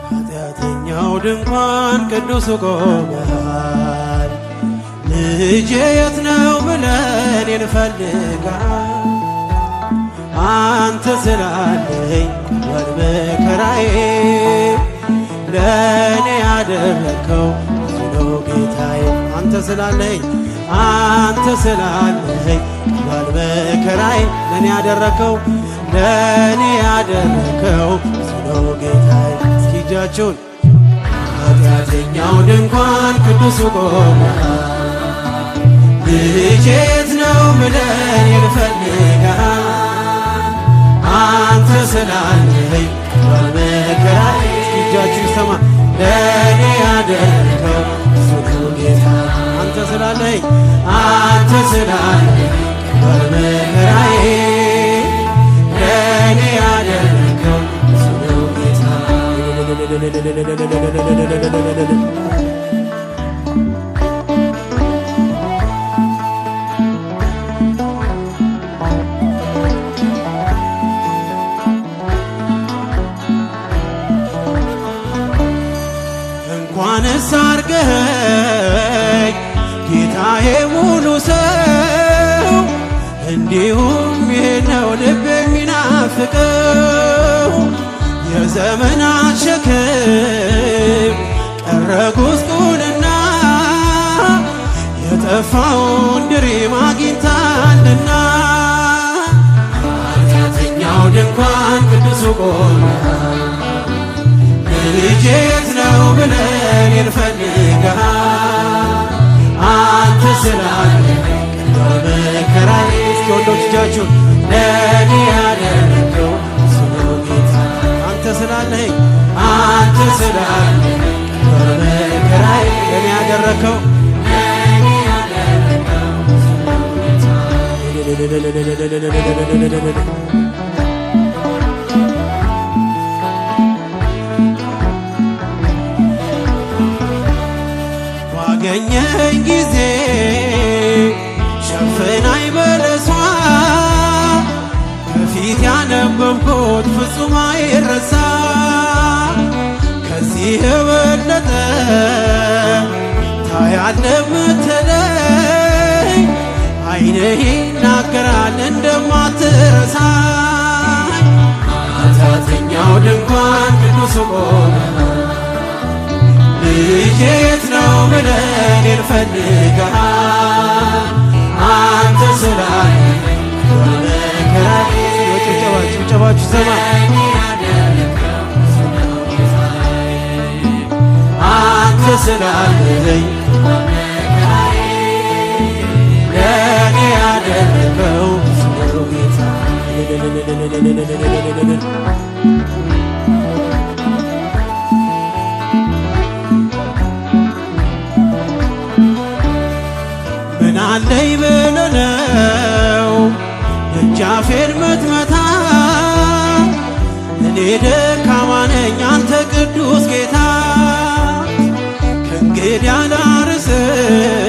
ኃጢአተኛው ድንኳን ቅዱስ ቆመሃል። ልጄ የት ነው ብለን እንፈልጋል። አንተ ስላለኝ ቀሏል መከራዬ፣ ለእኔ ያደረግከው ብዙ ነው ጌታዬ። አንተ ስላለኝ፣ አንተ ስላለኝ ቀሏል መከራዬ፣ ለእኔ ያደረግከው፣ ለእኔ ያደረግከው ብዙ ነው ጌታዬ። እስኪ እጃችሁን። ኃጢአተኛው ድንኳን ቅዱስ ቆመሃል። ልጄ የት ነው ብለን እንፈልጋል። አንተ ስላለኝ ቀሏል መከራዬ። እስኪ እጃችሁ ይሰማ። ለእኔ ያደረከው ብዙ ነው ጌታ። አንተ ስላለኝ፣ አንተ ስላለኝ ቀሏል መከራዬ፣ ለእኔ ያደረከው ብዙ ነው ጌታ። እንኳንስ አርገኸኝ ጌታዬ ሙሉ ሰው፣ እንዲሁም ይሄ ነው ልብ የሚናፍቀው። የዘመናት ሸክም ቀረ ጉስቁልና፣ የጠፋውን ድሪም አግኝታልና። ኃጢአተኛው ድንኳን ቅዱሱ ቆመ፣ ልጄ የት ነው ብለን እንፈልጋል። አንተ ስላለ ቀሏል መከራዬ። እስኪ ወንዶች እጃችሁን። ለእኔ ያደረገው ብዙ ነው ጌታ። አንተ ስላለኝ፣ አንተ ስላለኝ ቀሏል መከራዬ፣ ለእኔ ያደረከው። ለእኔ ያደረከው ብዙ ነው ጌታ። ባገኘኝ ጊዜ ሸፍናኝ በለሷ፣ ከፊት ያነበብኩት ፍጹም አይረሳ። ከዚህ የበለጠ ታያለህ ምትለኝ፣ ዓይንህ ይናገራል እንደማትረሳኝ። ኃጢአተኛው ድንኳን ቅዱስ ቆመ፣ ልጄ የት ነው ብለን እንፈልጋል። አንተ ስላለኝ መከራዬ። ጭብጨባ፣ ጭብጨባችሁ ሰማ። ለእኔ ያደረከው ብዙ ነው ጌታዬ። አንተ ስላለኝ መከራዬ ለእኔ ያደረከው ብዙ ነው ጌታ። ምን አለኝ ብለህ ነው ደጃፌን ምትመታ? እኔ ደካማ ነኝ፣ አንተ ቅዱስ ጌታ። ከእንግዲህ አላርስም።